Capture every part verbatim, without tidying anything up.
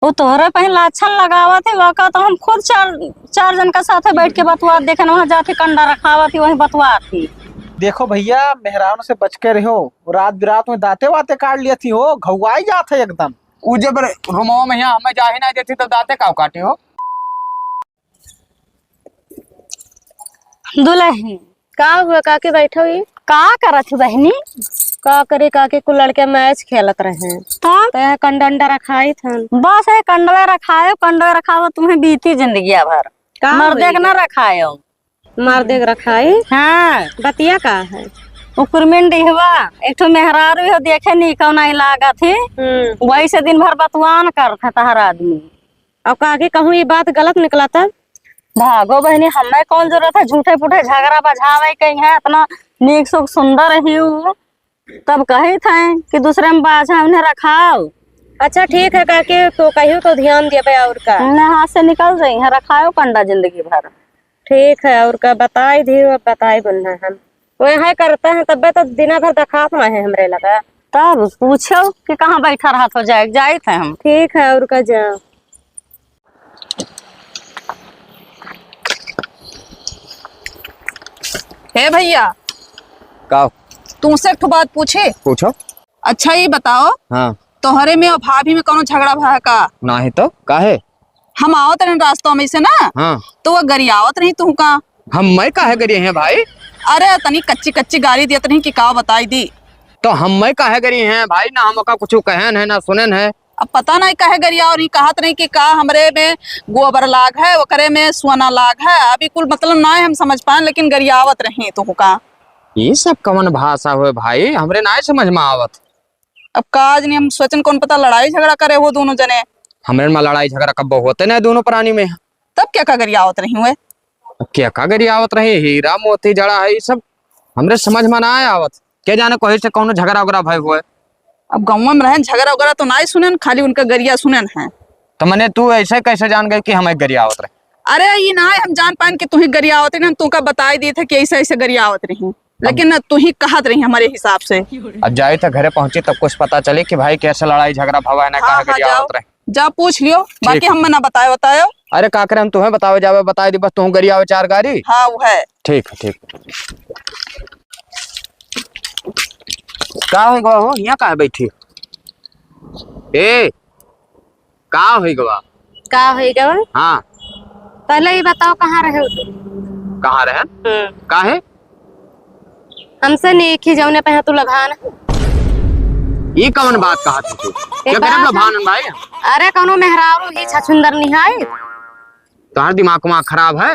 वो तोहरे पहला अच्छा लगावत है, वका तो हम खुद चार, चार जन का साथे बैठ के बतुआत देखे न, वहाँ जाके कंडा रखावत है, वहीं बतुआत है। देखो भैया, मेहरारू से बच के रहो, रात बिरात में दांते वाते काट लिया थी हो, घुआई जात है एकदम। उ जब रुमवा में यहाँ हमें जाही नहीं देती तो दांते का काटे हो? दुलहिन। का हुआ काकी, बैठो ही। का करत हू बहिनी? का करी काकी, कुल लड़के मैच खेलत रहे। तब? तो यहाँ कंडा अंडा रखाई थन। बस है कंडवे रखायो, कंडवे रखाओ, तुम्हें बीती जिंदगिया भर। का मर्दे होई? के ना रखायो। मर्दे के रखाई? हाँ। बतिया का है? उकुरमिन डिहवा, एक ठो मेहरारू हो, देखे नहीं कौन आई लागत है। हम्म। वही से दिन भर बतवान करत है तहर आदमी। अब काकी कहूँ ये बात गलत निकला तब? भागो बहिनी, हमें कौन जरूरत है झूठे फूठे झगड़ा बझावे के, यहाँ इतना नीक सुख सुंदर ही उ, तब कही थे कि दूसरे में बाझा उन्हें रखाओ। अच्छा ठीक है काकी, तो कहियो तो ध्यान देबे और का। उन्हें हाथ से निकल जाई है, रखाओ कंडा जिंदगी भर। ठीक है, और का बताई दी, अब बताई बनना हम। वह है करते हैं, तब्बे तो दिना भर देखात ना है हमरे लगा। तब पूछो कि कहाँ बैठा रहत हो, जाए, जाइत है हम। ठीक है, और का जा। हे भैया। का? तुमसे एक ठो बात पूछे? पूछो। अच्छा, ये बताओ, हाँ। तोहरे में और भाभी में कौनो झगड़ा भा है का? नाही तो, काहे? हम आवत रहन रास्ता में से ना, हाँ। तो वो गरियावत रही तुहका। हम मैं काहे गरिये हैं भाई? अरे, तनी कच्ची कच्ची गारी दियत रही कि का बताई दी। तो हम मैं काहे गरिये हैं भाई? ना हम ओका कुछ कहन है, ना सुनन है। अब पता नहीं काहे गरियावत रही, कहत रही कि का हमरे में गोबर लाग है, ओकरे में सोना लाग है। अभी कुल मतलब ना हम समझ पाए, लेकिन गरियावत रही तुहका। ये सब कवन भाषा हुए भाई, हमरे ना समझ में आवत। अब का आज नहीं हम सोचन, कौन पता लड़ाई झगड़ा करे हो दोनों जने। हमरे में लड़ाई झगड़ा कब्बो होते ना दोनों प्राणी में। तब क्या का गरियावत रही हुए? अब क्या का गरियावत रही, हीरा मोती जड़ा है, ये सब हमरे समझ में ना आवत। क्या जाने कहीं से कौनो झगड़ा उगड़ा भय हुए। अब गाँव में रहन, झगड़ा उगड़ा तो ना ही सुनन, खाली उनका गरिया सुनन है। तो मने तू ऐसे कैसे जान गई कि हम एक गरियावत रहे? अरे ये ना है, हम जान पाएन कि तू ही गरियावत रही, तुमका बताई दी था कि ऐसे ऐसे गरियावत रही। लेकिन ना, तू ही कहत रही हमारे हिसाब से। अब जाई तो घरे पहुंची तब कुछ पता चली कि भाई कैसे लड़ाई झगड़ा भवा है ना, हाँ, काहे हाँ, गरियावत जाओ। रहे। जा पूछ लियो, बाकी ठीक है। हम ना बताए बतायो। अरे का करे, हम तुम्हें बतावे जावे, बताए दी बस, तू गरियावे चार गारी। हाँ, वो है। ठीक है, ठीक। का हो गवा हो, यहाँ काहे बैठी? ए, का होई गवा? का होई गवा? हाँ। पहले ही बताओ, कहाँ रहे हो तुम? कहाँ रहे? हम्म। काहे? हमसे नीक ही जौने पे है तू लभान। ई कौन बात कहा तू? एक केकरे बात लभान है। भाई? अरे कौनो मेहरारू ही छछुंदर निहाई। तोहार दिमाग उमाग खराब है?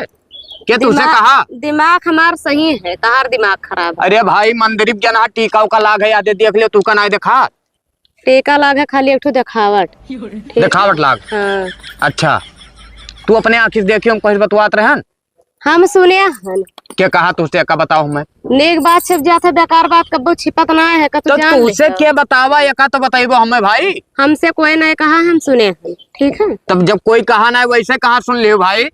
के तुझसे दिमाग, कहा? दिमाग हमार सही है, तोहार दिमाग खराब है। अरे भाई, मंदिर के जना टीका उका लाग है, यादे देख लियो, तू का नाई देखा? टीका लाग है, खाली एक ठो देखावट। ठीक है? देखावट लाग? हाँ। अच्छा, तू अपने आँखी से देखियो, हम कहीं बतवात रहन? हम सुने हन। के कहा तुझसे, का बताओ हमें? नेक बात छिप जात है, बेकार बात कब्बो छिपत ना है, का तू तो जान तुझसे ले। के बतावा, एका तो बताइबो हमें भाई। हमसे कोई नहीं कहा, हम सुने हन, ठीक है? तब जब कोई कहा ना है, वैसे कहाँ सुन लियो भाई?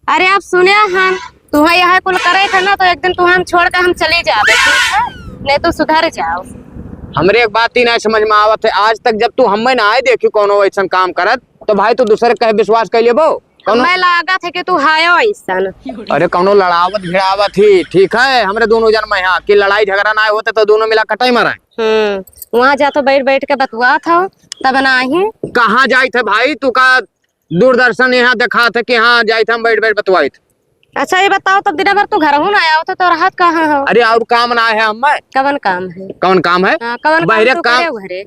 अरे आप सुने हन, तुहा यह कुल करे थे ना, तो एक दिन तुहा हम छोड़ के हम चली जाबे, ठीक है? नहीं तो सुधर जाओ। हमरे एक बात ही ना समझ में आवत है, आज तक जब तू हमें ना आए देखी कौनो ऐसन काम करत, तो भाई तू दूसरे कहे विश्वास कर लेबो? कौनो हमें लागत है कि तू हायो ऐसन। अरे कौनो लड़ावत भिड़ावत ही, ठीक है, हमरे दोनों जन में यहाँ कि लड़ाई झगड़ा ना होते तो दोनों मिला कटाई मारे। हम्म, वहाँ जा तो बैठ बैठ के बतुआत हो, तब ना ही। कहाँ जाइत है भाई, तू का दूरदर्शन यहाँ देखात है कि हाँ जाइत हम बैठ बैठ बतवाइत। अच्छा ये बताओ, तब दिन भर तू घर हूँ ना आवत हो, तो रहत कहाँ हो? अरे और काम ना है हमें। कवन काम है? कौन काम है? हाँ, कवन काम बहरे तू काम। करे हो घरे?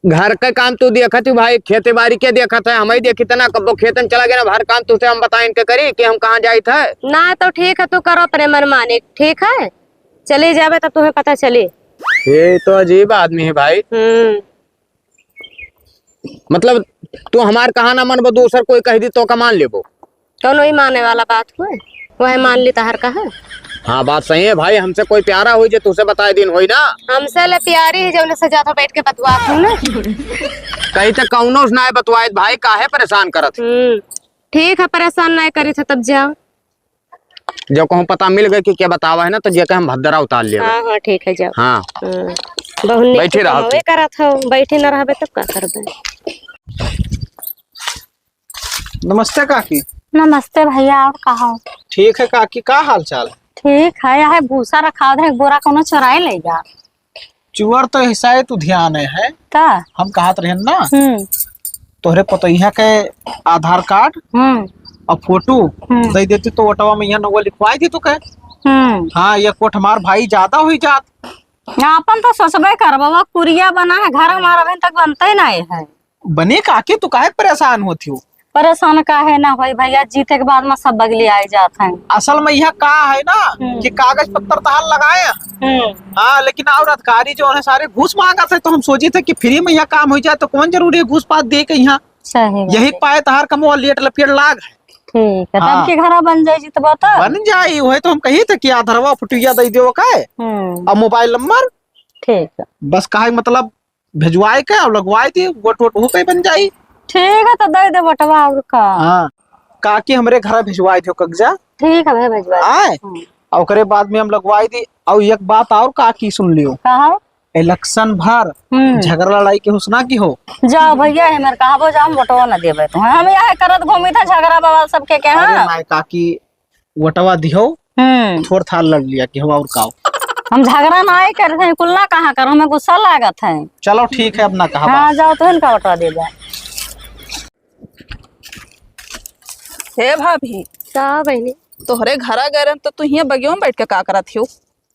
घर का काम तू देखत ही भाई, खेती बाड़ी के देखत है, हम ही देखी तना कब्बो खेतन चला गया ना, हर काम तुझसे हम बताइन के करी कि हम कहाँ जाइत है। ना तो ठीक है, तू करो अपने मन माने, ठीक है, चली जाबे तब तुम्हें पता चली। ये तो अजीब आदमी है भाई। हम्म। मतलब तू हमार कहा ना मनबो, दूसर कोई कह दी तो का मान लेबो? कौनो ही माने वाला बात हुए, वह मान ली तहर कहा। हाँ बात सही है भाई, हमसे कोई प्यारा होई जे तुझसे बताए दिन होई ना। हमसे ले प्यारी है जौने से जात हो बैठ के बतुआत हूँ ना। कहीं तो कौनो से ना बतवाए भाई, काहे परेशान करत? हम्म, ठीक है, परेशान ना करी थे तब जाओ। जो कहूँ पता मिल गए कि क्या बतावा है ना, तो जे के हम भद्दरा उतार लेबे। हाँ, हाँ, ठीक है, जाओ। हाँ। हम्म। बहुत नीक बैठी रहो कमावे तू। करत हो, बैठी न रहबे तब का करबे? नमस्ते काकी। नमस्ते भैया, और कहो? ठीक है काकी, का हाल चाल है? ठीक है, यह भूसा रखा है, एक बोरा कोनो चुराए ले जा। चुअर तो हिसाए तू ध्यान है, है? का? हम कहत रहन ना, हम्म। तोहरे पतोहिया के आधार कार्ड हम्म। और फोटो हम्म। दे देती तो वोटवा में यहाँ नौवा लिखवाई दी तो के। हम्म। हाँ, ये कोठ हमार भाई ज्यादा हुई जात। आपन तो सोचबे करबो, वो कुरिया बना है, घर हमारा अभी तक बनते नहीं है। बने काकी, तू काहे परेशान होती हो? परेशान काहे ना होई भैया, जीते के बाद में सब बगली आए जात हैं। असल में यह का है ना हम्म। कि कागज पत्तर तहार लगाए हैं। हम्म। हाँ, लेकिन और अधिकारी जो है सारे घूस मांगत है, तो हम सोची थे कि फ्री में यह काम हो जाए, तो कौन जरूरी है घूस पास दे के यहाँ। सही बात यही है। पाए तहार कमवा लेट लपेट लाग है। ठीक है, हाँ। तब के घरा बन जाए जीतबा तो? बन जाई, वही तो हम कही थे कि आधारवा फुटिया दे दियो का हम्म। और मोबाइल नंबर। ठीक है। बस कहा मतलब भिजवाए के और लगवाए दे, वोट वोट हो के बन जाई। ठीक है, तो दे दे वोटवा और का। हाँ, काकी हमरे घर भिजवाए दे कागजा। ठीक है भैया, भिजवा दे। आए? हम्म। और ओकरे बाद में हम लगवाए दे। और एक बात और काकी सुन लियो। कहा? इलेक्शन भर हम्म। झगड़ा लड़ाई के हुसना की हो। जाओ भैया, हमार कहा बो जाओ, हम वोटवा न देबे तो। हम यह करत घूमी था झगड़ा बवाल सबके के, अरे हाँ। माय काकी, वोटवा दिहो, हम्म। थोड़ थाल लड़ लिया कि हो और का हो। हम झगड़ा ना ही करते हैं, कुल ना कहा करो, हमें गुस्सा लागत है। चलो ठीक है, अब ना कहा हाँ, बात। जाओ तो इनका वोटवा दे दे। हे भाभी। का बहिनी? तोहरे घरा गए रहन तो तू हियां बगियों में बैठ के का करत हियो?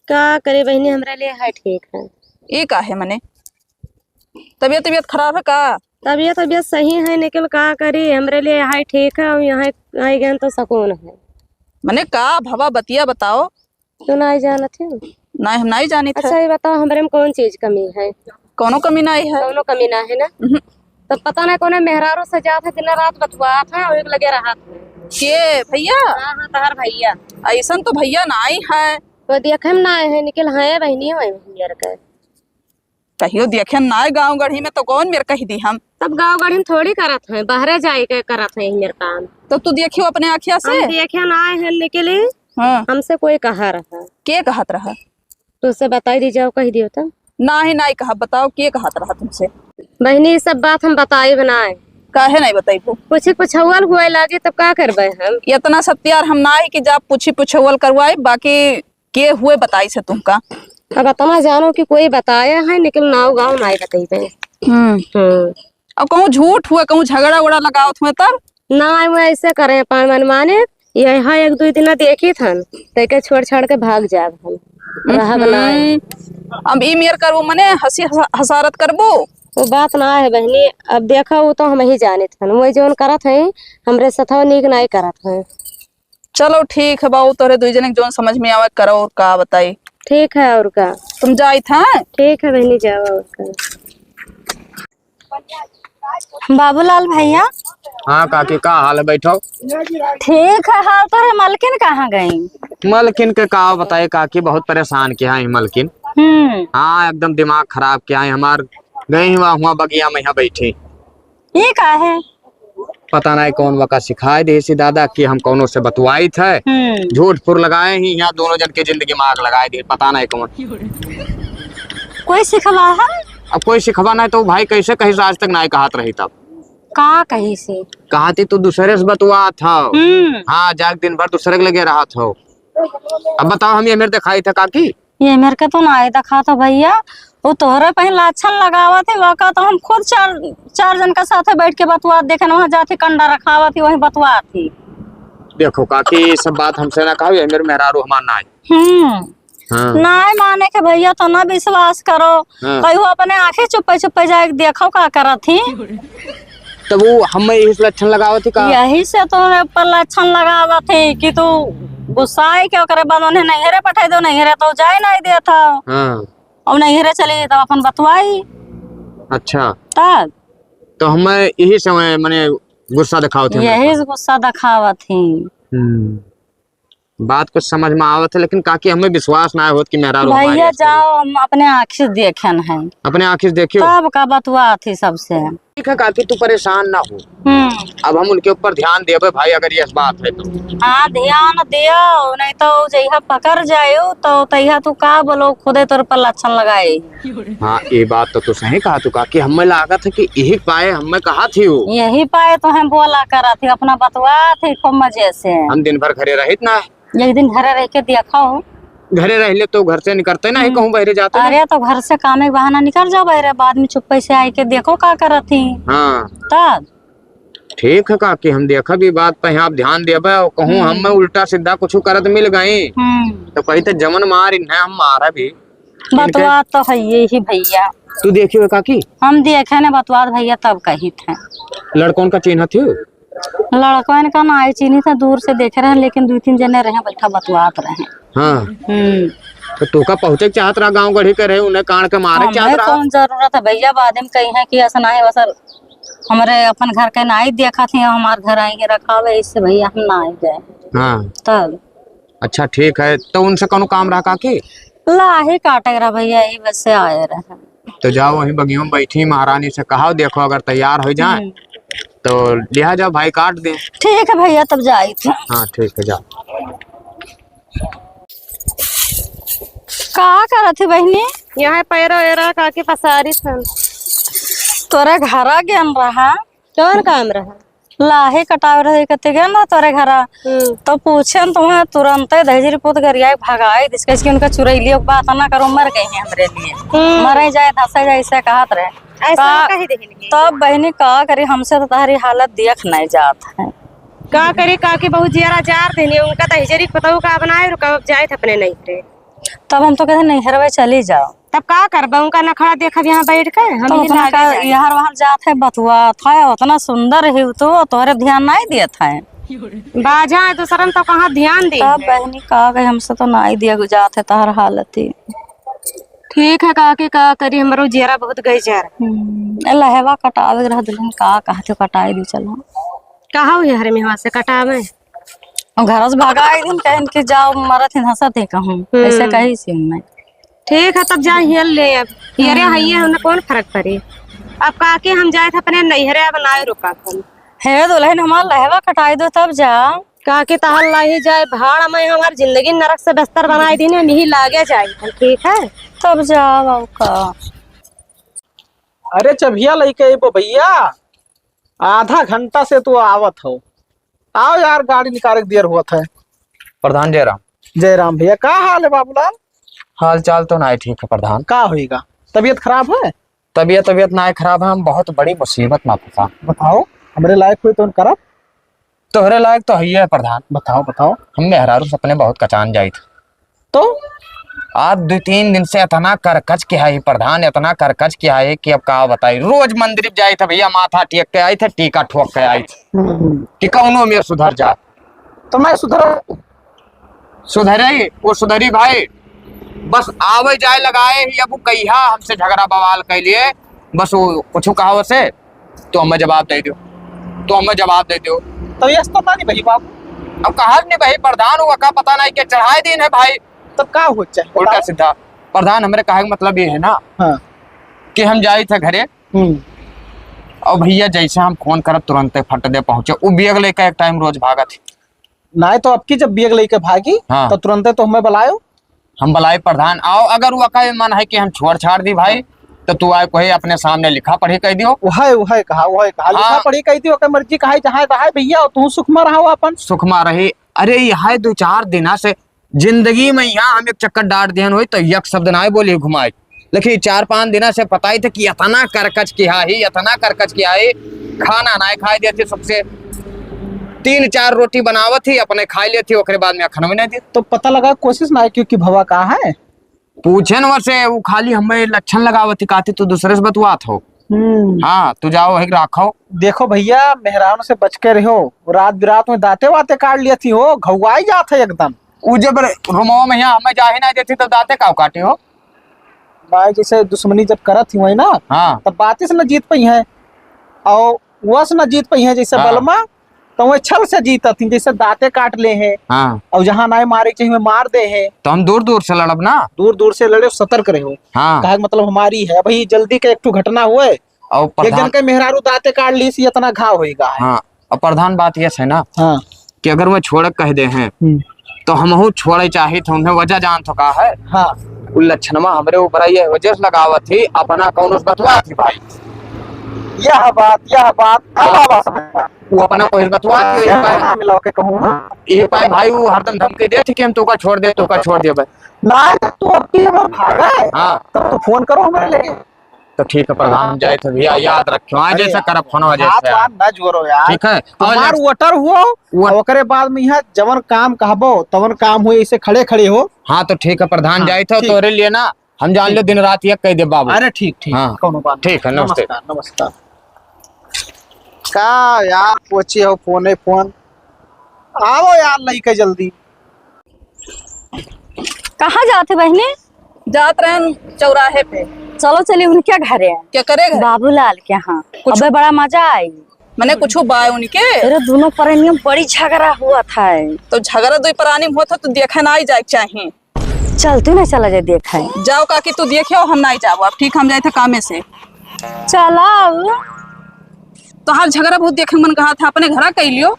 का करे बहिनी, हमरा लिए है ठीक है। ई का है मने? तबियत, तबियत खराब है का? तबियत, तबियत सही है, लेकिन का करी, हमरे लिए यहाँ ठीक है, हम यहाँ आए गए तो सुकून है। मने का भवा बतिया बताओ। तू नाई जानत है? नाई, हम नाई जानित है। अच्छा, ये बताओ, हमरे में कौन चीज कमी है? कौनो कमी नाई है। कौनो कमी ना है ना? उहुं। तो पता ना कौन मेहरारू से जात है, दिन रात बतुआत है और एक लगे रहत है। के भैया? हाँ, हाँ, तहार भैया। ऐसन तो भैया नाई है। तो देखे में ना है, निकल है बहिनी, वही बहिनियर के। कहियो देखे नाय गाँव गढ़ी में तो कौन मेर कह दी हम। तब गाँव गढ़ी में थोड़ी करत हैं, बहरे जाए के करत हैं मेर काम। तो तू देखियो अपने आँखिया से? हम देखे नाय हैं लेकिन हाँ। हमसे कोई कहा रहा। के कहत रहा? तुझसे बताई दी जाओ, कह दियो तो। नाही, नाही कहा, बताओ के कहत रहा तुमसे? बहिनी, ये सब बात हम बताई बनाए। काहे नहीं बताई तू? कुछ पुछौल हुए लागे तब का करबे हम? इतना सत्यार हम नाही कि जा पूछी पुछौल करवाई, बाकी के हुए बताई से तुमका? अब अतना जानो कि कोई बताया है, लेकिन नाव गाँव नाई बतइबे। हम्म। हम्म। अब कहूँ झूठ हुए, कहूँ झगड़ा उगड़ा लगावत हुए तब? नाई, वो ऐसे करे पाए मनमाने, यह एक दुई दिन देखी थन, तेके छोड़ छाड़ के भाग जाब हम, रहब नाई। हम्म। अब ई मेर करबो मने हंसी हसा-, हसारत करबो? वो बात ना है बहिनी, अब देखा वो तो हम ही जानित हन, वो जौन करत हैं, हमरे सथवा नीक नाई करत हैं। चलो ठीक है बाऊ, तोहरे दुई जने के जौन समझ में आवे करो, और का बताई। ठीक है, और का। तुम जाइत है? ठीक है बहिनी, जाओ, और का। बाबूलाल भैया। हाँ काकी, का हाल है? बैठो। ठीक है हाल, तोहरे मलकिन कहाँ गई? मलकिन के का बताई काकी, बहुत परेशान किया है मलकिन। हम्म। हाँ, एकदम दिमाग खराब किया है हमार। गई हुआ हुआ बगिया में यहाँ बैठी। ये का है? पता नहीं कौन वका सिखाए देसी दादा कि हम कौनो से बतुआइत है। हम्म। झूठ फुर लगाए ही यहाँ दोनों जन के जिंदगी में आग लगाए दे, पता नहीं कौन। कोई सिखवा है? अब कोई सिखवा नहीं तो भाई कैसे कही से आज तक नहीं कहत रही तब। का कही से? कहती तू दूसरे से बतुआत हो। हम्म। हाँ, जाग दिन भर दूसरे के लगे रहत हो। अब बताओ हम ये मेरे दिखाई था काकी? ये मेरे के तो नाई देखात हो भैया, वो तोहरे पहले लक्षण लगावत है, वका तो हम खुद चार, चार जन का साथे बैठ के बतुआत देखे न, वहाँ जाते कंडा रखावत है, वहीं बतुआत है। देखो काकी, ये सब बात हमसे ना कहो, ये मेरे मेहरारू हमार नाई। हम्म। हाँ। नाई माने के भैया तो ना विश्वास करो, हाँ। कहियो अपने आँखें चुप्पे चुप्पे जाए के देखो का करत ही। तब वो हमें यही से लक्षण लगावत ही का? यही से तो ऊपर लक्षण लगावत ही कि तू गुस्साए के ओकरे बाद उन्हें नैहरे पठाई दो, नैहरे तो जाए नहीं देत हो। हाँ। और नैहरे चली तो अपन बतवाई। अच्छा। तब? तो हमें यही समय मने गुस्सा दिखावत ही। यही से गुस्सा दिखावत ही। हम्म। बात कुछ समझ में आवत है, लेकिन काकी हमें विश्वास ना होत कि मेहरारू हमारी भैया ऐसे जाओ, हम अपने आँखी से देखन है। अपने आँखी से देखियो? तब का बतुआत ही सबसे। ठीक है काकी, तू परेशान ना हो। हम्म। अब हम उनके ऊपर ध्यान देबे भाई, अगर यस बात है तो। हाँ, ध्यान दियो, नहीं तो जइहा पकड़ जायो, तो तइहा तू का बोलो, खुदे तोर पर लक्षण लगाए। हाँ, ये बात तो तू सही कहा तू काकी, हमें लागत है कि यही पाए हमें कहा थी वो। यही पाए तो हम बोला करा थी, अपना बतवा थी खूब मजे से। हम दिन भर घरे रहित ना। एक दिन घरे रह के देखो। घरे रह ले तो घर से निकलते नहीं, हम्म। कहूँ बहरे जाते नहीं। अरे तो घर से काम के बहाना निकल जाओ बहरे, बाद में चुप्पे से आए के देखो का करत ही। हाँ। तब। ठीक है काकी, हम देखब ई बात पे आप ध्यान देबे और कहूँ हम्म। हम उल्टा सीधा कुछ करत मिल गई हम्म। तो कही तो जमन मार इन्हें हम मारा भी। बतवा तो है यही भैया। तू देखियो काकी? हम देखे ने बतवा भैया तब कही थे। लड़कन का चिन्ह थी? लड़कन का ना आई चिन्ह था, दूर से देखे रहे, लेकिन दो तीन जने रहे बैठा बतवात रहे। हाँ। हम्म। तो तोका पहुँचे के चाहत रहा, गाँव गढ़ी के रहे, उन्हें कान के मारे के चाहत हमें रहा। कौन जरूरत है भैया, बाद में कही है कि ऐसा ना है, बस हमरे अपन घर के नाई देखा थे, हमार घर आई के रखावे, इससे भैया हम ना आई जाए। हाँ। तब। अच्छा ठीक है, तो उनसे कौनो काम रहा काकी? लाही काटे रहा भैया, यही बस से आए रहे। तो जाओ वहीं बगियों में बैठी महारानी से कहो, देखो अगर तैयार हो जाए हम्म। तो लिहा जाओ भाई काट दे। ठीक है भैया, तब जाई थे। हाँ ठीक है, जाओ। का करत ही बहिनी? यहाँ पैरा वैरा काकी पसारी सन। तोरे घरा गेन रहा? कौन काम रहा? लाही कटावे रहे कते गेन रहा तोरे घरा। हम्म। तो पूछे न तुम्हें तुरंते दहिजरी पूत गरिया भगाई दिस, कैसे कि उनका चुरैलियों की बात ना करो, मर गई हैं हमरे लिए। हम्म। मरे जाए, धंसे जाए, ऐसे कहत रहे। ऐसा का-, कही देहिन के। तब बहिनी का करी, हमसे तो तहरी हालत देख नहीं जात है। का करी काकी, बहुत जियरा जार देनी, उनका तो हिजरी पतऊ का बनाए, रुका जाए थे अपने नहीं रे। तब हम तो कहे नैहरवे चली जाओ। तब का करबा, उनका नखड़ा देखब यहाँ बैठ के, हम तो ही अपना लागे का जाए। यहाँ वहाँ जात है बतुआ था, उतना सुंदर है तो तोहरे ध्यान नहीं देत है। बाजा है दूसरन तो कहाँ ध्यान दे तब है। बहनी का कहे, हमसे तो नहीं दिया जात है तहर हालत ही। ठीक है काकी, का करी, हमरो जियरा बहुत गई जा रहा। हम्म, ए लहवा कटावे के रह दुल्हन, का कहते हो, कटाई दी चलो। कहा हुई हरे मेहवा से कटावे? और घर से भगाई दिन कहन कि जाओ मरत ही हंसत ही कहूँ, हम्म। ऐसे कही सी मैं। ठीक है, तब जा हियर ले अब। हियरे हम्म। हइये, हमने कौन फर्क पड़ी? अब काकी हम जाए थे अपने नैहरे, अब नाय रुका हम। हे दुल्हन, हमार लहवा कटाई दो तब जा। काकी तहर लाही जाए भाड़ में, हमार जिंदगी नरक से बस्तर बनाई दीन, हम यही लागे जाए थे, ठीक है? तब जाओ अब का। अरे चभिया लइके अइबो भैया, आधा घंटा से तू आवत हो। आओ यार, गाड़ी निकाले के देर होत है। प्रधान जयराम। जयराम भैया, का हाल है बाबूलाल? हाल चाल तो नाई ठीक है प्रधान। का होइगा? तबीयत खराब है? तबीयत, तबीयत नाई खराब है, हम बहुत बड़ी मुसीबत में फंसा। बताओ, हमरे लायक कोई तो करब। तोहरे लायक तो हइये है प्रधान। बताओ, बताओ। हम मेहरारू से अपने बहुत कचान जाइत। तो? आज दुइ तीन दिन से इतना करकच के है प्रधान, इतना करकच के है कि अब का बताई। रोज मंदिर जाइत है भैया, माथा टेक के आइत है, टीका ठोक के आइत है हम्म। कि कौनो में सुधर जाए। तो मैं सुधर सुधरे, वो सुधरी भाई, बस आवे जाए लगाए ही। अब वो कहिया हमसे झगड़ा बवाल कैलिए, बस वो कुछ कहा से, तो हमें जवाब दे दो, तो हमें जवाब दे दो। तो यस तो मानी भाई बाबू। अब कहा नहीं भाई, प्रधान हुआ का पता नहीं के चढ़ाए दिन है भाई। तब का हो चाहे उल्टा बताओ। सीधा। प्रधान, हमरे कहे के मतलब ये है ना हाँ। कि हम जाइत है घरे, हम्म। और भैया जैसे हम फोन करब तुरंते फट दे पहुंचे। वो बैग लेके एक टाइम रोज भागत है। नाय तो अबकी जब बैग लेके भागी, हाँ। तो तुरंते तो हमें बुलायो। हम बुलाए प्रधान, आओ, अगर वो कहे मन है कि हम छोड़ छाड़ दी भाई, तो तू आए कोई अपने सामने लिखा पढ़ी कह दियो। वह, वह कहा, वह कहा, लिखा हाँ। पढ़ी कह दियो, ओकर मर्जी कहा, जहाँ रहा भैया, तू सुख में रहो अपन। सुख में रही। अरे, यह दो चार दिना से जिंदगी में यहाँ हम एक चक्कर डांट दिहन होई, तो एक शब्द ना बोली घुमाई। लेकिन चार पाँच दिना से पता ही था कि इतना करकच किहा ही, इतना करकच किहा ही, खाना ना खाए देती सुख से। तीन चार रोटी बनावत ही, अपने खाई लेती, ओकरे बाद में खाना भी नहीं देती। तो पता लगा कोशिश ना है, क्योंकि भवा कहाँ है? पूछे न वसे, वो खाली हमें लक्षण लगावत ही, कहती तू दूसरे से बतुआत हो। हम्म। हाँ, तू जाओ वही राखो। देखो भैया, मेहरान से बच के रहो, रात बिरात में दांते वाते काट लिया थी हो, घुआई जात है एकदम। उ जब रुमवा में यहाँ हमें जाही ना देती तो दांते काव काटी हो? भाई, जैसे दुश्मनी जब करत ही वही ना, हाँ। तब बातें से न जीत पइहैं, और वस न जीत पइहैं, जैसे हाँ। बलमा, तो वह छल से जीतत ही, जैसे दांते काट ले हैं, हाँ। और जहाँ नाय मारे के चाहिए, वह मार दे हैं। तो हम दूर दूर से लड़ब ना। दूर दूर से लड़े, सतर्क रहो। हाँ। कहे के मतलब हमारी है, अभी जल्दी के एक ठो घटना हुए, और एक प्रधान जन के मेहरारू दाँते काट लीस, इतना घाव होइगा है। हाँ, और प्रधान बात ये है ना हाँ। कि अगर वह छोड़ कह दे हैं, हम्म। तो हमहू छोड़े चाहित है, उन्हें वजह जान तो का है। हाँ। उ लक्षणवा हमरे ऊपर आई है, वजह से लगावत ही, अपना कौन उस बतवा थी भाई। यह बात, यह बात, अब आवा समझ में। वो अपना कोई बतवा थी, ये पाए, ना मिला के कहूँ, हाँ। ये पाए भाई, वो हरदम धमकी दे थी कि हम तोका छोड़ दे, तोका छोड़ दे भाई। ना, तू अब की हमर भागा है। हाँ। तब तो फोन करो हमरे लगे। तो ठीक है प्रधान, हम जाइत है भैया, याद रखियो, हाँ, अरे जैसा यार, करब फोन वजह हाथ से। वाथ ना जोरो यार। ठीक है, और तुम्हार next वोटर हुओ, वो और ओकरे बाद में यहाँ जवन काम कहबो, तवन काम हुए, इसे खड़े खड़े हो। हाँ, तो ठीक है प्रधान, हाँ, जाइत है, ठीक। तोरे लिए ना, हम जान ठीक। लो दिन रात एक कह दे बाबू। अरे ठीक, ठीक, हाँ। कौनो बात ठीक है, नहीं। नमस्ते। नमस्कार, नमस्कार। का यार, पोची हो, फोने फोन। आवो यार, लइके जल्दी। कहाँ जात है बहिनी? जात रहन चौराहे पे। चलो चली उनके घरे। केकरे घरे? बाबूलाल के यहाँ। कुछ अबे बड़ा मजा आई। मने कुछ बाय उनके? अरे दोनों प्राणी में बड़ी झगड़ा हुआ था। तो झगड़ा दुई प्राणी में होत है तो देखे ना आई जाए के चाही। चल तू ना चला जाए देखे। जाओ काकी तू देखियो, हम ना जाबो। अब ठीक हम जाए थे कामे से। चलाओ। तोहार झगड़ा बहुत देखे मन कहा था, अपने घरा कह लियो।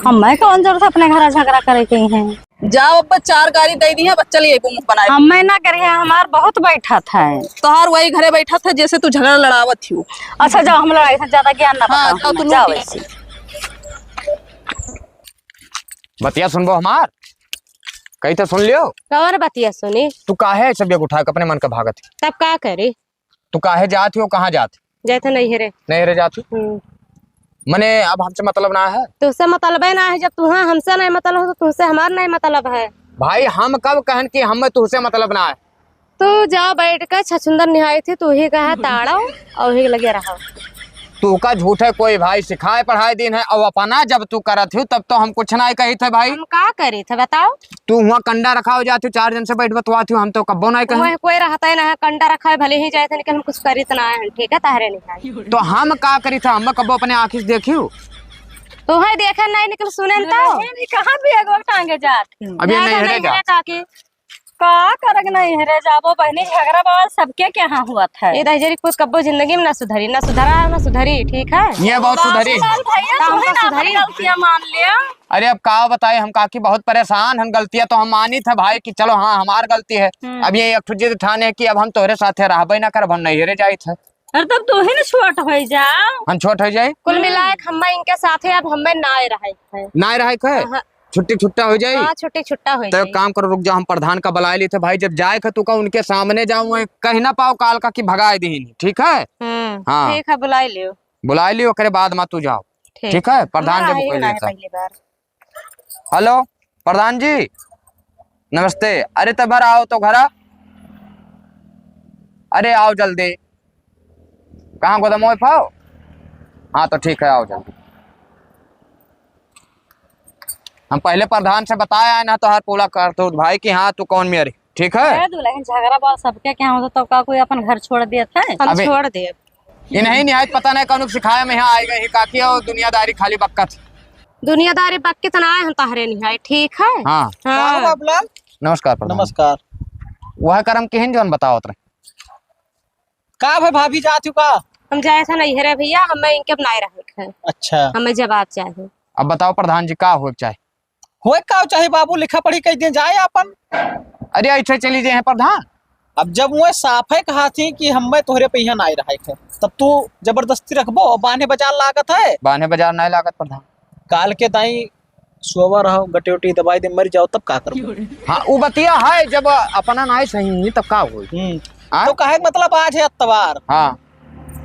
हमें कौन जरूरत है अपने घरा झगड़ा करे के है? जाओ, अब चार गारी दे दी है, बस चली अइबो मुंह बनाए। हमें ना करे है, हमार बहुत बैठा था। तोहार वही घरे बैठा था, जैसे तू झगड़ा लड़ावत ही हो। अच्छा, जाओ, हम लड़ाई से ज्यादा ज्ञान ना हाँ, बताओ, जाओ, तू जाओ लूटी। ऐसे। बतिया सुनबो हमार? कही तो सुन लियो। कवर बतिया सुनी? तू काहे सब एक उठा के अपने मन का भागत है? तब का करे? तू काहे जात हो, कहाँ जात? जात है नैहरे। नैहरे जात हो? हम्म। मने अब हमसे मतलब ना है? तुझसे मतलब है ना है, जब तुहाँ हमसे नहीं मतलब हो तो तुझसे हमार नहीं मतलब है। भाई हम कब कहन कि हमें तुझसे मतलब ना है? तू जा बैठ के छछुंदर निहाई थी, तू ही कहा ताड़ो और ही लगे रहो। तू का झूठ है कोई भाई सिखाए पढ़ाए दिन है और अपना जब तू करत हो तब तो हम कुछ ना कही थे भाई। हम का करी थे बताओ? तू हुआ कंडा रखा हो जाती हो, चार जन से बैठ बतवाती हो, हम तो कब्बो नहीं कहे। वह कोई रहता ही ना है, कंडा रखा है, भले ही जाए थे, लेकिन हम कुछ करी तो ना है, ठीक है, ताहरे नहीं है। तो हम का करी था, हम कब्बो अपने आँखी से देखी हूँ। तो है देखे नहीं, निकल सुने तो। नहीं, नहीं, कहाँ भी अगवा टांगे जात। अब ये नहीं है जा। काकी, का करक नहीं है रे, जाबो बहनी, झगड़ा बवाल सबके के यहाँ हुआ था। ये दहिजरी कुछ कब्बो जिंदगी में ना सुधरी, ना सुधरा, ना सुधरी, ठीक है? ये बहुत सुधरी। बाबूलाल भैया, तो हम तू ही का ना सुधरी? अपनी गलतियाँ मान लिया। अरे अब का बताए हम काकी, बहुत परेशान हम, गलतियाँ तो हम मानी थे भाई कि चलो हाँ हमार गलती है। हम्म। अब ये एक ठो जिद ठाने कि अब हम तोहरे साथे रहबे ना करब, हम नैहरे जाइत है। अरे तब तू ही ना छोट हो जाओ। हम छोट हो जाए? कुल हम्म। मिलाए के हम्मे इनके साथे अब हम्मे नाय रहे है। नाय रहे के? हाँ। छुट्टी छुट्टा हो जाई? हाँ, छुट्टी छुट्टा हो तो एक जाई। काम करो, रुक जाओ, हम प्रधान का बुलाए लेते भाई, जब जाए के तू का उनके सामने जाऊँ, कह ना पाओ काल का कि भगाए दीन, ठीक है? हम्म, हाँ। ठीक है, बुलाए लियो। बुलाए लियो, ओकरे बाद में तू जाओ। ठीक। ठीक है, प्रधान हमारा जब ही कोई ना है लेता। पहली बार। हेलो, प्रधान जी, नमस्ते। अरे, तो भर आओ तो घरा। अरे, आओ जल्दी। कहाँ गोदमोए पाओ? हाँ, तो ठीक है, आओ जल्दी। हम पहले प्रधान से बताए आए ना तोहार पूरा करतूत भाई कि हाँ, तू कौन मेरी, ठीक है? अरे दुल्हन, झगड़ा बात सबके क्या होता, तो का कोई अपन घर छोड़ देता है? हम अबे छोड़ दे। इन्हें निहायत पता नहीं कौन सिखाया में यहाँ आए गए ही काकी और दुनियादारी खाली बक्कत। दुनियादारी बक्कत ना है, हम तहरे निहाय, ठीक है? हाँ। हाँ। का हो बाबूलाल? नमस्कार प्रधान। नमस्कार। वह करम किहिन जौन बतावत रहे। का भे भाभी जात हो का? हम जाए थे नैहरे भैया, हमें इनके बनाए रहे थे। अच्छा। हमें जवाब चाहे। अब बताओ प्रधान जी का होए के चाहे? होए का चाहे बाबू, लिखा पढ़ी कह दिए जाए आपन। अरे ऐसे चली जाए हैं प्रधान। अब जब वो साफे कहा थी कि हमें तोहरे पे यहाँ ना रहे थे, तब तू जबरदस्ती रखबो, बान्हे बाजार लागत है। बान्हे बाजार नहीं लागत प्रधान। काल के दाई सोवा रहो, गटे उटी दबाई दे, मर जाओ, तब का करबो? हाँ, उ बतिया है, जब अपना नाय सही, तब का होई? हम्म। हाँ? तो कहे के मतलब आज है अतवार। हाँ।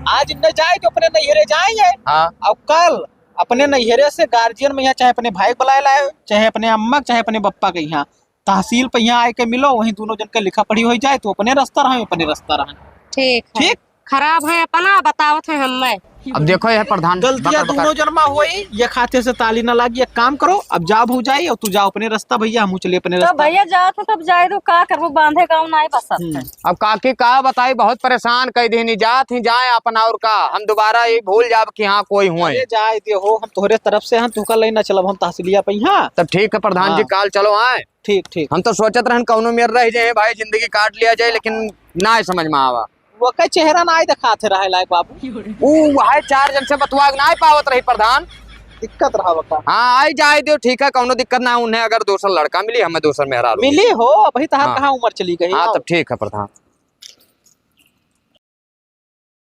आज इन्हें जाए तो अपने नैहरे जाए है। हाँ। और कल अपने नैहरे से गार्जियन में यहाँ चाहे अपने भाई को बुलाए लाए, चाहे अपने अम्मा, चाहे अपने बप्पा के यहाँ, तहसील पे यहाँ आए के मिलो, वहीं दोनों जन के लिखा पढ़ी हो जाए, तो अपने रास्ता रहे, अपने रास्ता रहे। ठीक है। ठीक? खराब है अपना, बतावत है हमें। अब देखो यह प्रधान गलतियाँ बकर बकर। दोनों जन मा होई, ये खाते से ताली ना लागी। एक काम करो, अब जाओ भौजाई, और तू जाओ अपने रास्ता, भैया हम चले अपने तो रास्ता। भैया जाओ तो तब जाए दो, का करबो, बांधे गाँव ना बसत हम्म। है। अब काकी का बताई, बहुत परेशान कई देनी, जात ही जाए अपन, और का हम दोबारा ये भूल जाब कि हाँ कोई हुए। अरे जाए दे हो, हम तोहरे तरफ से हम तुहका लेना चलब, हम तहसीलिया पे यहाँ। तब ठीक है प्रधान जी, हाँ। काल चलो आए। ठीक, ठीक। हम तो सोचत रहन कौनो मेर रह जाए भाई, जिंदगी काट लिया जाए, लेकिन ना समझ में आवा। वो का चेहरा नाहीं देखात है रहे लायक बाबू। ऊ वह चार जन से बतवा के नाहीं पावत रही प्रधान। दिक्कत रहा बता। हाँ, आई जाए दियो, ठीक है, कौनो दिक्कत ना। उन्हें अगर दोसर लड़का मिली, हमें दोसर मेहरारू मिली हो, अबही तहार हाँ। कहाँ उमर चली गई? हाँ, तब ठीक है प्रधान।